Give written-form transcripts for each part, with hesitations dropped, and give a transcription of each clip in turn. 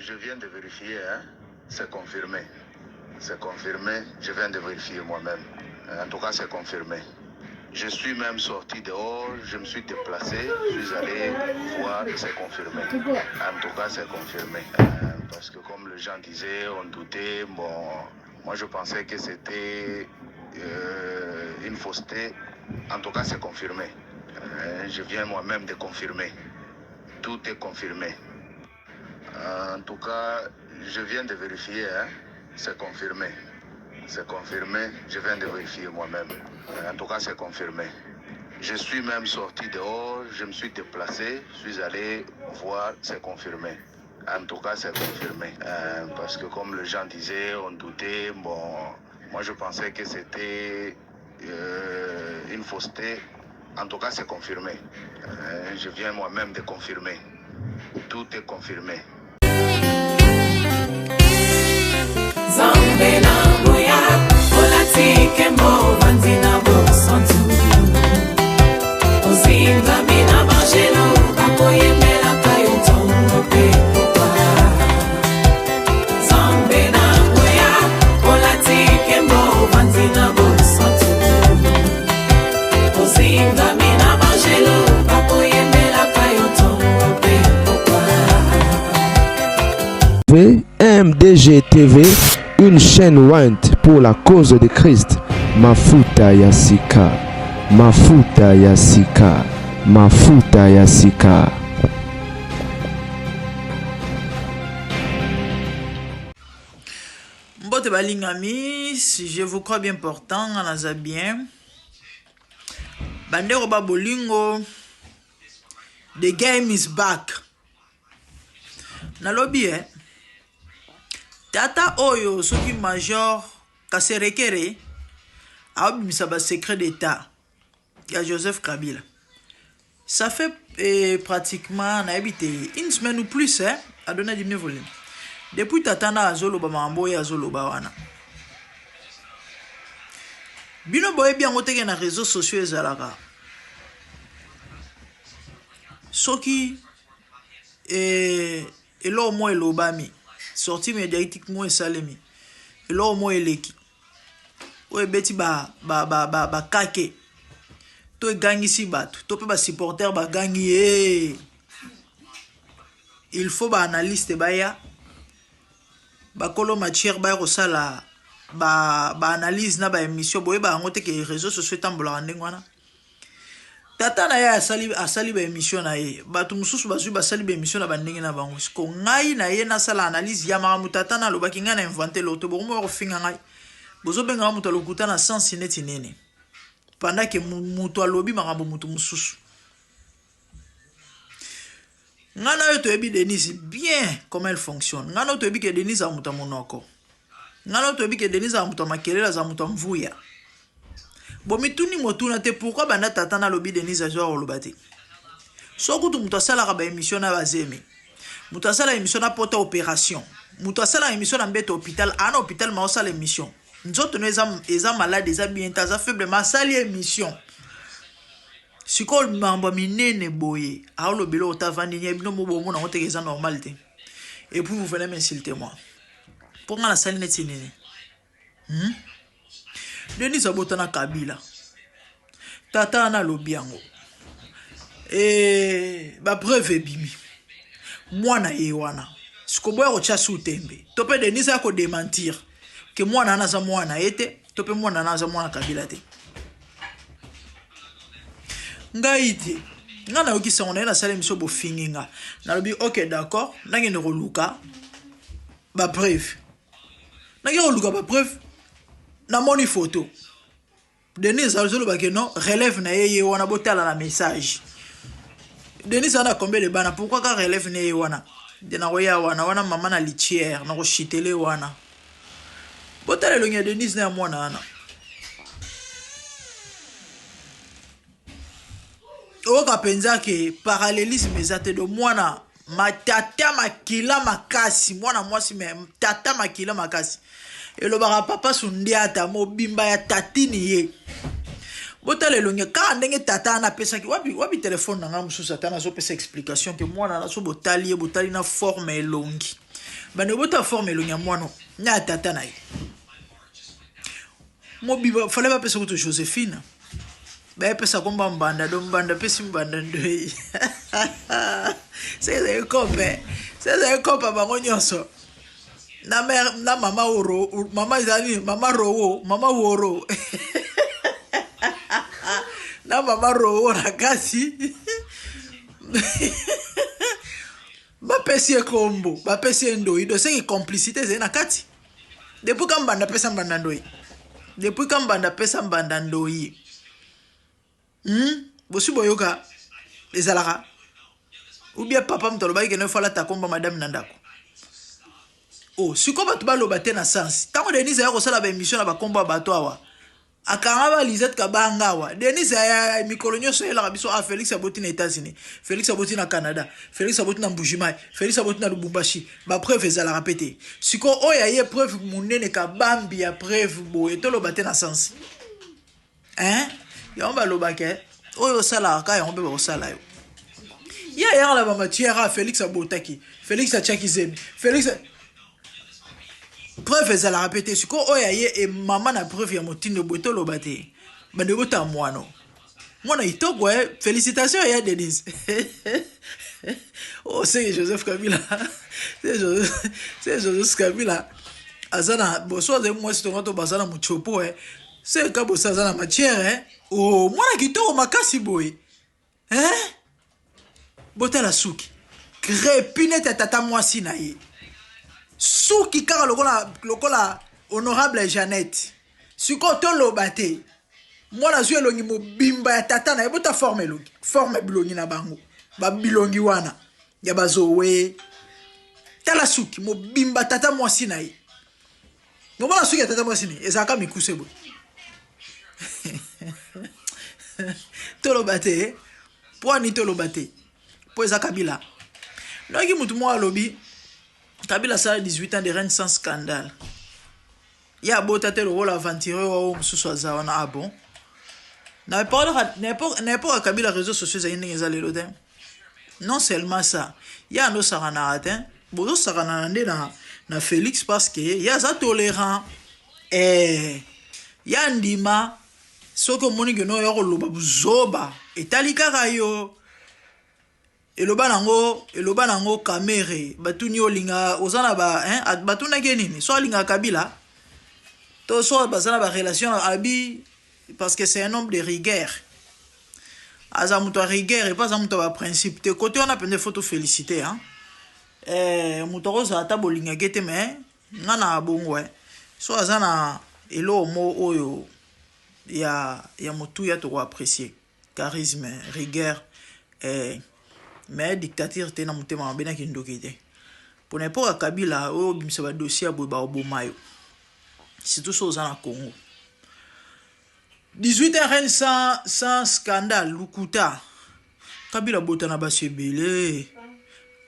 je viens de vérifier, hein. C'est confirmé. C'est confirmé. Je viens de vérifier moi-même. En tout cas, c'est confirmé. Je suis même sorti dehors, je me suis déplacé, je suis allé voir, c'est confirmé. En tout cas, c'est confirmé. Euh, parce que comme les gens disaient, on doutait. Bon, moi je pensais que c'était euh, une fausseté. En tout cas, c'est confirmé. Euh, je viens moi-même de confirmer. Tout est confirmé. En tout cas, je viens de vérifier, hein. C'est confirmé. C'est confirmé. Je viens de vérifier moi-même. En tout cas, c'est confirmé. Je suis même sorti dehors, je me suis déplacé, je suis allé voir, c'est confirmé. En tout cas, c'est confirmé. Euh, parce que comme les gens disaient, on doutait. Bon, moi je pensais que c'était euh, une fausseté. En tout cas, c'est confirmé. Euh, je viens moi-même de confirmer. Tout est confirmé. Nzambe na nguya olati nkembo ovandi na bosantu ozingami na banjelu bakoyembelaka yo ntongo mpe pokwa Nzambe na nguya olati nkembo ovandi na bosantu ozingami na banjelu bakoyembelaka yo ntongo mpe pokwa MDG TV, une chaîne ointe pour la cause de Christ. Mafuta ya sika, mafuta ya sika, mafuta ya sika. Mbote balingami, si je vous crois bien portant, nga naza bien. Bandeko ba bolingo, the game is back. Nalobi eh, tata oyo soki major Kaserekere aobimisa ba secret d'etat ya Joseph Kabila. Ça fait eh, pratiquement nayebi te une semaine ou plus eh, adona diminuer volume. Depuis tata na azoloba makambo oyo azoloba wana. Bino boyebi yango teke na réseaux sociaux ezalaka. Soki eh, eloko moko elobami, sortie médiatique moko esalemi, eloko moko eleki. Oyo ebeti ba ba ba ba ba kake to egangisi bato to mpe ba supporter bagangi ye il faut ba analyste baya bakolo matière baya kosala ba ba analyse na ba émission boyeba yango te ke réseaux sociaux etambolaka ndenge wana. Tata na ye asali asali ba emission na ye bato mosusu bazwi basali ba emission na bandenge na bango siko ngai na ye nasala analyse ya makambo tata na alobaki ngai na invente loto bokomi oya kofinga ngai bozobenga nga moto ya lokuta na sensi neti nini pendant ke moto alobi makambo moto mosusu ngai na yo toyebi Denise bien comment elle fonctionne ngai na yo toyebi ke Denise aza moto ya monoko ngai na yo toyebi ke Denise aza moto ya makelele aza moto ya mvuya bomituni motuna te pourquoi banda tata nalobi Denise azwa koloba te so kutu moto asalaka ba émission na bazemi moto asala émission na pota opération moto asala émission na mbeto hôpital ana hôpital ma osala émission nzoto no eza, eza malade eza bien te aza faible ma asali émission Sikoyo mambo ya minene boye aoloba eloko te avandi nye bino mo bomona yango teke eza normal te et puis vous venez m'insulter moi mpo nga nasali neti nini hmm? Denise abota na Kabila tata wana alobi yango e bapreuve ebimi mwana ye wana sikoboya kotya su tembe to mpe Denise aya kodementir ke mwana wana aza mwana ye te to mpe mwana wana aza mwana Kabila te Ngai te. Nga nayoki sango naye nasali emission bofingi nga. Nalobi ok d'accord nakende koluka ba preuve. Nake koluka ba preuve namoni photo. Denise azoloba ke non relève na ye ye wana botala na message. Denise ana combien de bana pourquoi ka relève na ye wana? De nakoya wana wana mama na litière nakoshitele wana. Botala elongi ya Denise na ya mwana wana. Oyoka mpenza ke parallelisme eza te do mwana matata makila makasi mwana mwasi me tata makila makasi elobaka papa sundiata mobimba ya tatini ye botala elongi kaka ndenge tata wana apesaki wapi wapi telefone na ngai mosusu ata nazopesa explication ke mwana na so botali ye botali na forme elongi. Bande bota forme elongi ya mwana na ya tata na ye. Mobiba fallait bapesa kutu Josephine. Bayepesa komba mbanda do mbanda pesi mbanda ndoi. C'est un copain. C'est un copain bango nyonso. Na mère na mama oro mama ezali mama rowo mama woro. Na mama rowo na kasi. Bapesi ye kombo, bapesi ye ndoyi, donc c'est que complicité ezali na kati. Depuis ka mbanda apesa mbanda ndoyi. Depuis ka mbanda apesa mbanda ndoyi. Bosi boyoka ezalaka ou bien papa moto alobaki kende fala ta komba madame na ndako. Oh, sikoyo bato baloba te na sens. Tango Denise aya kosala ba émission na ba kombo ya bato awa. Akanga ba Lisette Kabanga awa. Denise aya mikolo nyonso eyelaka biso ah Felix aboti na États-Unis, Felix aboti na Canada, Felix aboti na Mbujimayi, Felix aboti na Lubumbashi. Ba preuve ezalaka pe te. Sikoyo oyo aye preuve munene kabambi ya preuve boye toloba te na sens. Hein? Yango balobaka eh, oyo osalaka kaka yango mpe bakosala yo. Ye ayaka na ba matière ah Felix abotaki, Felix atiaki zemi, Felix preuve ezalaka pe te. Sikoyo oyo aye e mama na preuve ya motindo boye toloba te. Bande bota mwano. Mwana kitoko eh, félicitations ya Denise. Oh, c'est Joseph Kabila. C'est Joseph, c'est Joseph Kabila. Aza na boso azali mwasi tonga to baza na muchopo eh. C'est kabosa aza na matière eh. Oh, mwana kitoko makasi boye. Hein? Botala suki. Crepi neti ya tata mwasi na ye. Suki kaka lokola lokola honorable Jeannette. Sikoyo toloba te. Mwana azwi elongi mobimba ya tata na ye. Bota forme elongi. Forme bilongi na bango. Ba bilongi wana ya bazowe. Tala suki mobimba tata mwasi na ye. Bomona suki ya tata mwasi ni ezalaka mikuse boye. Toloba te. Mpo ani toloba te? Mpo eza Kabila. Noki mutu moko alobi Kabila asala 18 ans de règne sans scandale. Ye abota te lokola aventurier oyo mosusu aza wana. Ah bon? Na époque ya Kabila réseaux sociaux ezali ndenge eza lelo te. Non seulement ça, ye ando sakanaka te. Bozo sakana nde na Félix parce que ye aza tolérant. Eh, ya ndima soki omoni ke no ya koloba buzoba etali kaka yo. Eloba nango, eloba nango Kamere, batuni olinga oza na ba hein, batunaki ye nini? So alinga Kabila to so baza na ba relation abi parce que c'est un homme de rigueur. Aza moto ya rigueur et pas aza moto ya ba principe te. Côté wana pende faut to féliciter hein. Eh, moto akozala ata bolingaki te mais nga na bongo eh. So aza na eloko mo oyo ya motuya toko apprécier. Charisme, rigueur, eh, mais dictature te na motema mabe na kindoki te. Pona époque ya Kabila oyo obimisa ba dossier ya boye ba oboma yo. Surtout so oza na Congo. 18 ans règne sans scandale, lukuta. Kabila bota na basi ebele.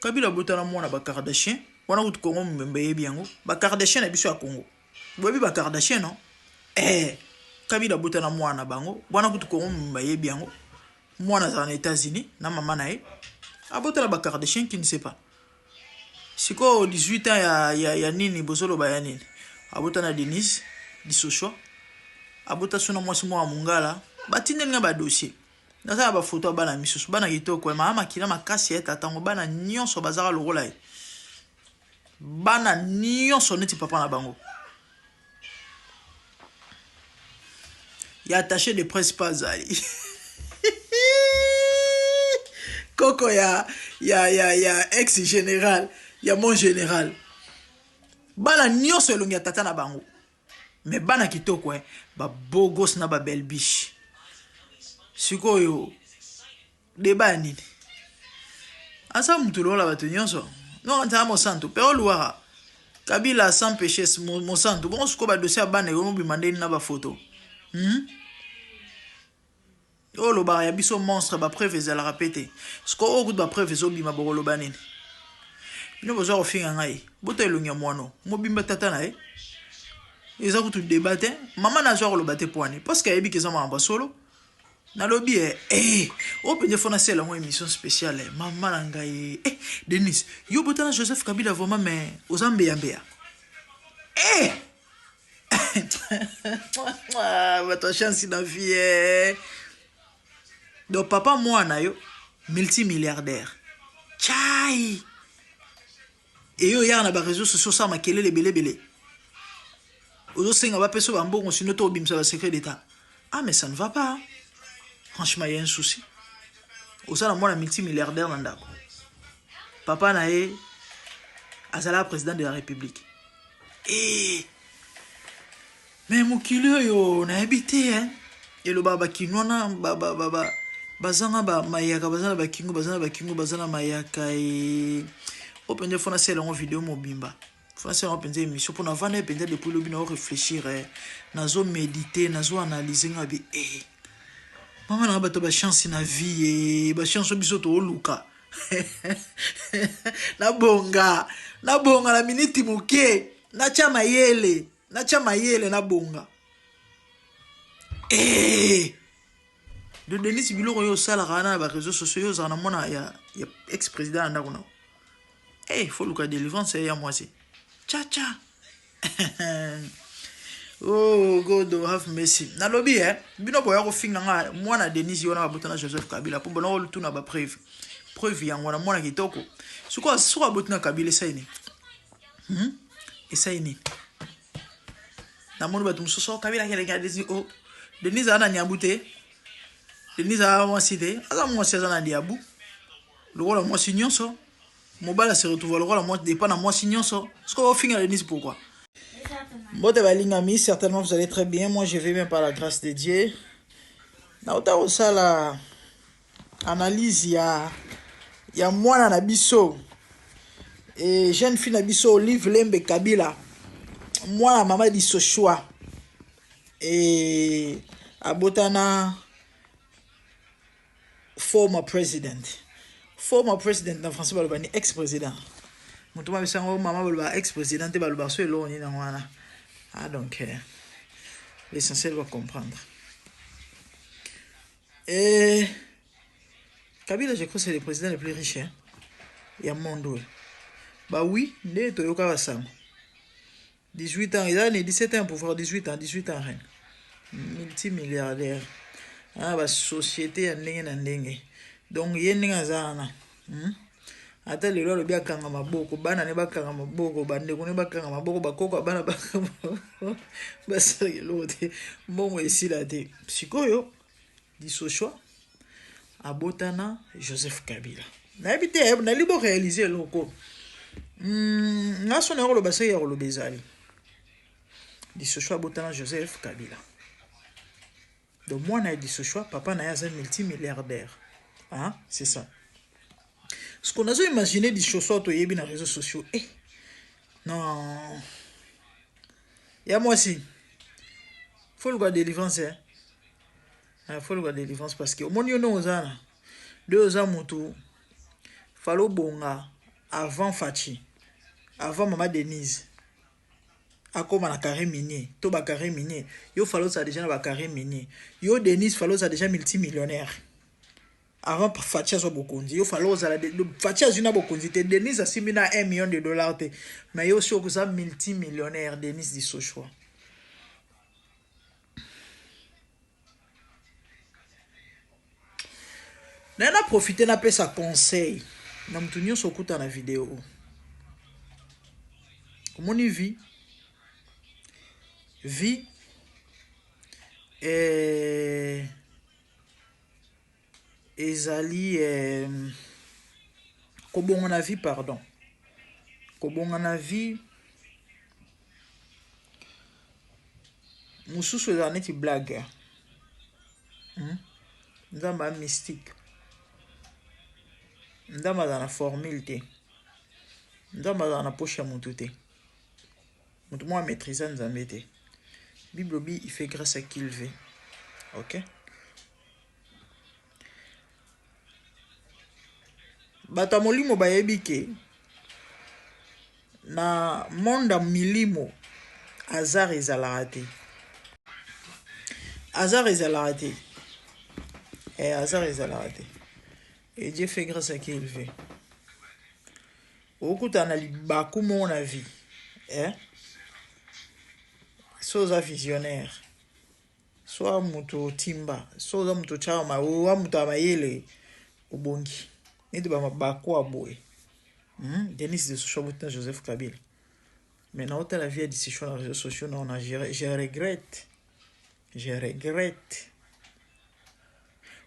Kabila bota na mwana ba Kardashian. Wana kutu Congo mbembe yebi yango. Ba Kardashian na biso ya Congo. Boyebi ba Kardashian non? Eh, Kabila bota na mwana bango. Wana kutu Congo mbembe yebi yango. Mwana azala na États-Unis na mama na ye. Abota na ba Kardashian qui ne sait pas. Sikoyo 18 ans ya nini bozoloba ya nini? Abota na Denise Disoshwa. Abota sona mwasi mwa mungala. Batindeli nga ba dossier. Naza na ba photo ya bana misusu, bana kitoko, mama makila makasi ya tata ngo, bana nyonso bazaka lokola ye. Bana nyonso neti papa na bango. Ya attaché de presse pas azali. Koko ya ex général, ya mon général. Bana nyonso elongi ya tata na bango. Mais bana kitoko eh, ba beau gosse na ba belle biche. Sikoyo débat ya nini? Asa mutu lokola bato nyonso. Non, nzala mosantu, pero luwara. Kabila sans péché mosantu. Bon sikoyo ba dossier ya bana ekomi bima ndeni na ba photo. Oyo lobaka ya biso monstre ba preuve ezalaka pe te. Sikoyo oyo kutu ba preuve ezobima bokoloba nini? Bino bozwa kofinga ngai. Bota elongi ya mwano. Mobimba tata na ye. Eza kutu débat te. Mama na azwa koloba te poani. Parce que ayebi ke eza makambo ya solo. Nalobi eh, eh, oyo mpenza fo nasala yango émission spéciale eh, mama na ngai eh, Denis, yo botana Joseph Kabila vraiment mais oza mbeya mbeya. Eh! Bato ya chance na vie eh. Donc papa mwana yo multimilliardaire. Chai! Eyo oyaka na ba réseaux sociaux osala makelele ebele ebele. Ozosenga bapesa ba mbongo sinon to obimisa ba secret d'état. Ah mais ça ne va pas. Franchement, il y a un souci. Oza na mwana multimilliardaire na ndako. Papa na ye azala président de la République. Eh! Mais mokili oyo nayebi te hein. Elobaka ba kinois na ba ba ba ba bazanga ba mayaka baza na bakingo baza na bakingo baza na mayaka e oyo mpenza fo nasala yango video mobimba fo nasala yango mpenza émission mpo navanda ye mpenza depuis lobi nao réfléchir eh. Nazo méditer nazo analyse nga bi eh. Mama nanga bato bachance na vie eh. Bachance oyo biso tooluka nabonga nabonga na miniti moke natya mayele Natya mayele na bonga. Eh! De Denis biloko yo osalaka wana na ba réseaux sociaux yo ozala na mwana ya, ya ex président na ndako na yo. Eh, faut luka délivrance ya mwasi. Cha cha. Oh God have mercy. Nalobi eh, bino boya kofinga nga mwana Denis yo na babota na Joseph Kabila po bona kolutuna ba preuve. Preuve yango na mwana kitoko. Siko siko aboti na Kabila esali nini? Hmm? Esali nini? Namoni bato mosusu oh, Kabila akeleki na Denise oh. Denise aza na niabu te. Denise aza mwasi te. Aza mwasi aza na diabu. Lokola mwasi nyonso. Mobali se retrouve lokola mwasi epa na mwasi nyonso. Sikoyo ofinga Denise pourquoi? Mbote balingami, certainement vous allez très bien. Moi je vais bien par la grâce de Dieu. Nauta kosala analyse ya ya mwana na biso e jeune fille na biso Olive Lembe Kabila mwana mama Disoshua e abotana former president former president na français baloba ni ex président moto mabisa yango mama baloba ex président te baloba so eloko nini yango wana ah donc euh, l'essentiel va comprendre Et Kabila, je crois, c'est le président le plus riche hein, ya monde oyo. Bah oui, nde toyoka basango. 18 ans, il a 17 ans pouvoir, 18 ans, 18 ans rien. Multimilliardaire. Ah, ba société ya ndenge na ndenge. Donc ye ndenge aza wana. Hmm? Ata lelo alobi akanga maboko, bana ne bakanga maboko, bandeko ne bakanga maboko, bakoko ya bana bakanga maboko, basalaka eloko te, mbongo esila te. Sikoyo Disoshwa abotana Joseph Kabila. Nayebi te, nali bo réaliser eloko. Hmm, nga so na koloba soki ya koloba ezali. Disoshwa abotana Joseph Kabila. Donc mwana ya Disoshwa, papa na ye aza multimilliardaire. Ah, c'est ça. Ce qu'on a imaginé Disoshwa toyebi na réseaux sociaux. Eh, non. Ya mwasi. Faut luka délivrance hein. Ah, faut luka délivrance parce que omoni yo ndongo oza na. De oza mutu falo bonga avant Fatshi. Avant maman Denise. Akoma na carré minier, to ba carré minier. Yo falo ça déjà na ba carré minier. Yo Denise falo ça déjà multimillionnaire. Avant Fatshi azwa bokonzi, yo falo ozala Fatshi azwi na bokonzi te, Denise asimbi na 1 million de dollars te. Mais yo si okoza multimillionnaire Denise Disoshwa. Naye na profiter napesa conseil na moto nyonso okuta na video oyo. Omoni vie vie eh, ezali eh, kobonga na vie pardon kobonga na vie mosusu ezala neti blague hmm? Nzambe a mystique Nzambe azala na formule te Nzambe azala na poche ya motu te moto moko amaîtrise Nzambe te Bible obi il fait grâce à qui il veut ok bato ya molimo bayebi ke na monde ya milimo hasard ezalaka te hasard ezalaka te. Eh, hasard ezalaka te. Et Dieu fait grâce à qui il veut. Okutana na libaku moko na vie. Eh? So oza visionnaire. Soit moto otimba, so oza moto otyaka ma, oza moto ya mayele obongi. Neti ba mabaku ya boye. Denis de Sochua aboti na Joseph Kabila. Mais na otala vie ya Dissochua na réseaux sociaux na ona je regrette. Je regrette.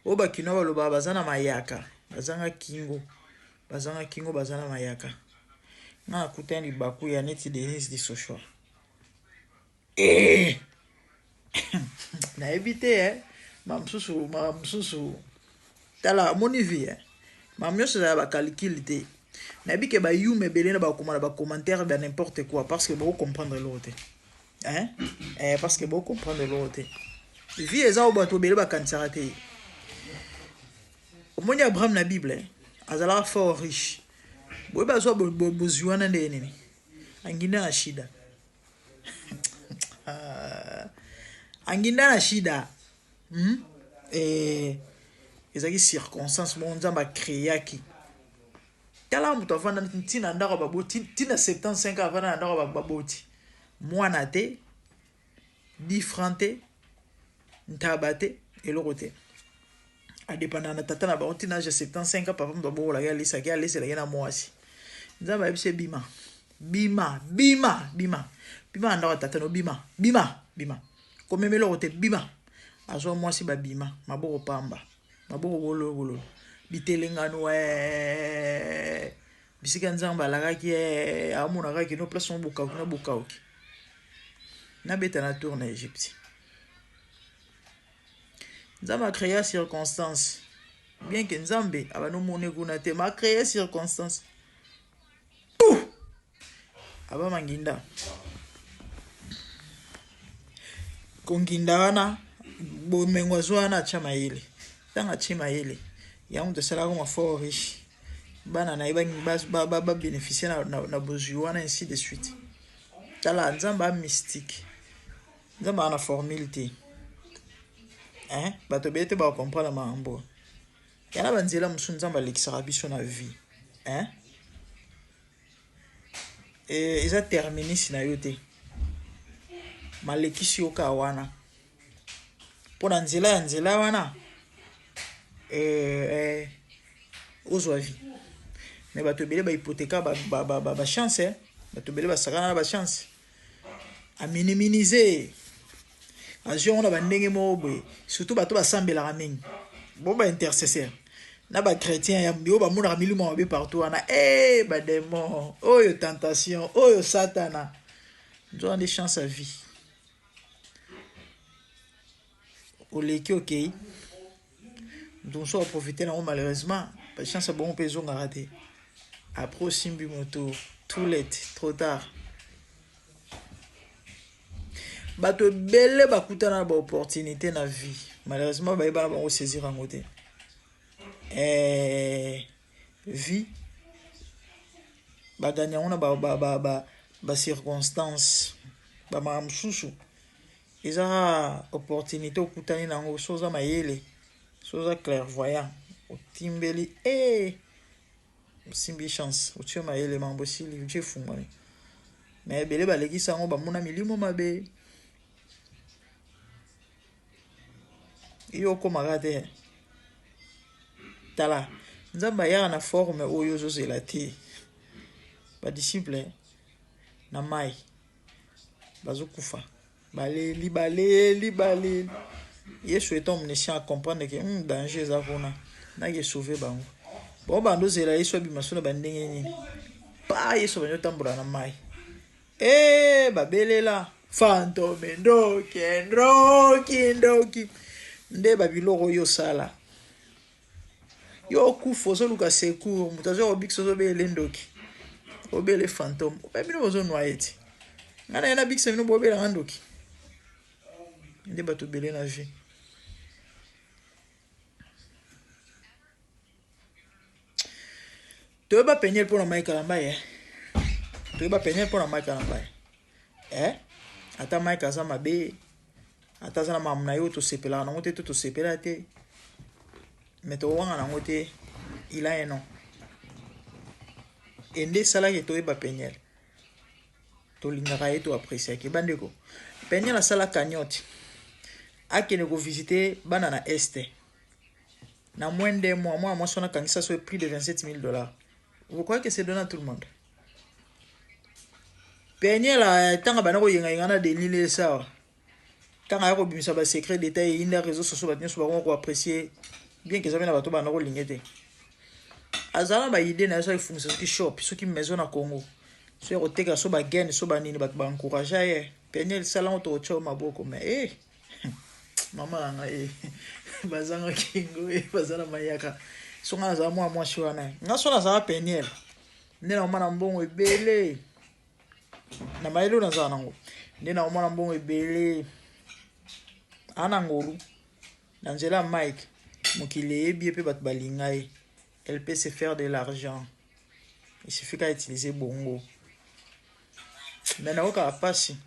Oyo ba kinois balobaka baza na mayaka, bazanga kingo, bazanga kingo, baza na mayaka. Nga nakutani libaku ya neti Denise Dissochua. Eh! Nayebi te eh. Ma mosusu, ma mosusu. Tala, omoni vie eh. Ma nyonso ezala ba calcul te. Nayebi ke ba yuma ebele na bakoma na ba commentaire ba n'importe quoi parce que boko comprendre eloko te. Hein? Eh, parce que boko comprendre eloko te. Vie eza oyo bato ebele bakanisaka te. Omoni Abraham na Bible, eh? Azalaka fort riche. Boye bazwa bozwi wana ndenge nini? Anginda na shida. Anginda na shida. Eh, ezalaki circonstance moko Nzambe acréaki. Tala moto avanda ntina ndako ya baboti, ntina 75 ans avanda na ndako ya baboti. Mwana te, 10 francs te, ntaba te, eloko te. Adependaka na tata na bango ntina age ya 75 ans, papa moto abokolaki alisaki, aleselaki na mwasi. Nzambe ayebisi ye bima. Bima, bima, bima. Bima na ndako ya tata no, bima, bima, bima. Komema eloko te, bima. Azwa mwasi babima, maboko pamba. Maboko bololo bololo. Bitelengano eh. Bisika Nzambe alakaki eh, amonaka kino place mo bokauki na bokauki. Nabeta na tour na Egypte. Nzambe a créé circonstance. Bien que Nzambe abano mone kuna te, ma créé circonstance. Pouh! Aba manginda. Konginda wana bomengo azwa wana atya mayele. Ntango atye mayele, yango moto asalaka ma fort riche. Bana na ye babénéficie na bozwi wana ainsi de suite. Tala Nzambe a mystique. Nzambe aza na formule te. Hein? Bato ebele te bakomprendre makambo. Yana banzela mosusu Nzambe alekisaka biso na vie. Hein? Eza terminus na yo te. Malekisi yo kaka wana. Mpo na nzela ya nzela wana ozwa vie. Mais bato ebele bahypotheka ba chance, eh? Bato ebele basakana na ba chance. Aminiminize. Azwi yango na bandenge moko boye. Surtout bato basambelaka mingi. Bo ba intercesseur. Na ba chrétien ya oyo bamonaka milimo mabe partout wana. Eh ba démon, oyo tentation, oyo satana. Nzoka nde chance à vie. Oleki okei. Moto mosusu aprofite nango malheureusement, ba chance ya bongo mpe ezongaka te. Après osimbi moto, too late, trop tard. Bato ebele bakutana na ba opportunité na vie. Malheureusement bayebana bango saisir yango te. Vie baganya yango na ba circonstance, ba makambo mosusu eza opportunité okutani nango, so oza mayele, so oza clairvoyant, otimbeli osimbi chance, otie mayele mambo esili, otie efungwami. Mais ebele balekisa yango bamona milimo mabe. Yo okomaka te. Tala, Nzambe ayaka na forme oyo ozozela te. Ba disciple na mai bazokufa, baleli, baleli, baleli. Yesu est omniscient, a comprendre que danger eza kuna, nake sauver bango. Bon bando zela Yesu abima so na bandenge nini. Pa Yesu banyo tambola na mai. Babelela fantôme ndoki, ndoki, ndoki. Nde ba biloko oyo osala. Yo okufa ozoluka secours, moto azo kobikisa ozobele ndoki. Obele fantôme. Obe bino bozo noyer ti. Nga na ye nabikisa bino bobelanga ndoki. Nde bato ebele na vie. Toyeba Peniel mpo na Mike Kalambay, eh? Toyeba Peniel mpo na Mike Kalambay. Eh? Ata Mike aza mabe, ata aza na makambo na ye oyo tosepelaka nango te to tosepela te. Mais towanga nango te, il a un nom. E nde esalaki toyeba Peniel. Tolingaka ye, to appréciaki. Bandeko, Peniel asala cagnotte. Akende kovisite bana na Est. Na moins d'un mois, mwana mwasi wana akangisa so plus de 27 000 $. Vous croyez que c'est donné à tout le monde? Peniel, ntango banda koyengayenga na Denis Lesawa, ntango aya kobimisa basecret d'état, eyinda réseau sociaux, bato nyonso bakoma koapprécier, bien que eza mpe na bato banda kolinga te. Azala na baidée na ye, soki efungisa, soki shop, soki maison na Congo, so ya koteka, so bagene, so banini, bato baencourage ye: "Peniel, salango, tokotya maboko." Mais eh, mama na ngai, eh, bazanga kingo, eh, baza na mayaka. So ngai nazala mwana mwasi wana, nga so nazala Peniel, nde naomana mbongo ebele na mayele oyo nazala nango, nde naomona mbongo ebele. Ana ngolu na nzela ya Mike, mokili eyebi ye mpe bato balinga ye. Elle peut se faire de l'argent, il suffit qu'à utiliser bongo. Mais nakokaka mpasi,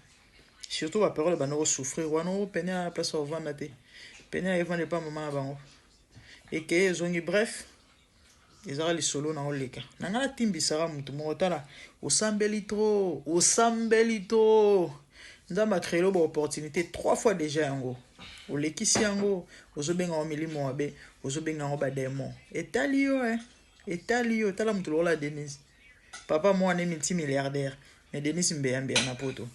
surtout baparole banda kosouffrir wana. O pene na place ya kovanda te, pene na evanda epa mama na bango, ekeye, ezongi. Bref, ezaka lisolo na oleka na ngai. Natimbisaka motu moko. Tala, osambeli trop, osambeli trop, Nzambe acréer baopportunité trois fois déjà, yango olekisi yango, ozobenga yango milimo mabe, ozobenga yango badémon. Etali yo, eh? Etali yo. Tala motu lokola Denise, papa mwana multimilliardaire, mais Denise mbeyambeya na Poto.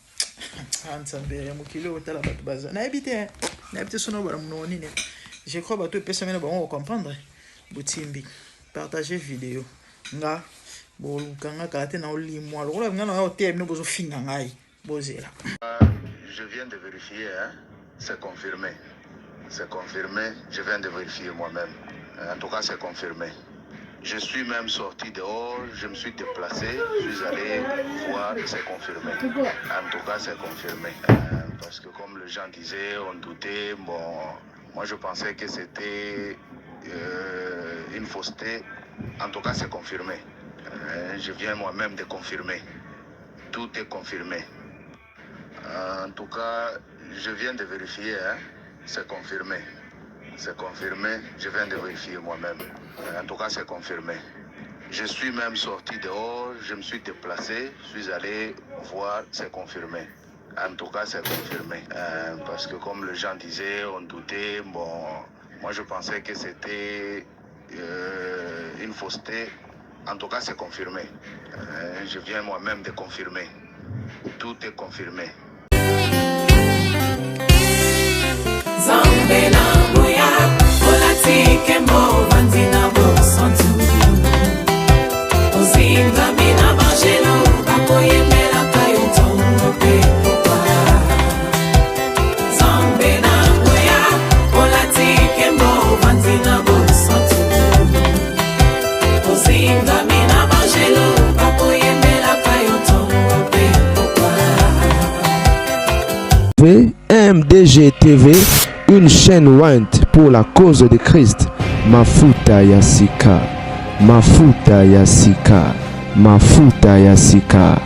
Ah, Nzambe ya mokili oyo, tala bato baza, nayebi te, nayebi te sono bala monoko nini. Je crois bato epesami na bango kocomprendre. Botimbi, partage video. Nga bolukanga kala te na olimwa lokola nga na oteya bino, bozofinga ngai, bozela. Je viens de vérifier, hein? C'est confirmé. C'est confirmé. Je viens de vérifier moi-même. En tout cas, c'est confirmé. Je suis même sorti dehors, je me suis déplacé, je suis allé voir, c'est confirmé. En tout cas, c'est confirmé. Parce que comme les gens disaient, on doutait. Bon, moi je pensais que c'était une fausseté. En tout cas, c'est confirmé. Je viens moi-même de confirmer. Tout est confirmé. En tout cas, je viens de vérifier, hein? C'est confirmé. C'est confirmé, je viens de vérifier moi-même. En tout cas, c'est confirmé. Je suis même sorti dehors, je me suis déplacé, je suis allé voir, c'est confirmé. En tout cas, c'est confirmé. Parce que comme les gens disaient, on doutait. Bon, moi je pensais que c'était une fausseté. En tout cas, c'est confirmé. Je viens moi-même de confirmer. Tout est confirmé. Nzambe na nguya, olati nkembo, ovandi na bosantu, ozingami na bangelo, bakoyembelaka yo ntongo mpe pokwa. Nzambe na nguya, olati nkembo, ovandi na bosantu, ozingami na bangelo, bakoyembelaka yo ntongo mpe pokwa. MDG TV, une chaîne ointe pour la cause de Christ. Mafuta ya sika, Mafuta ya sika, Mafuta ya sika.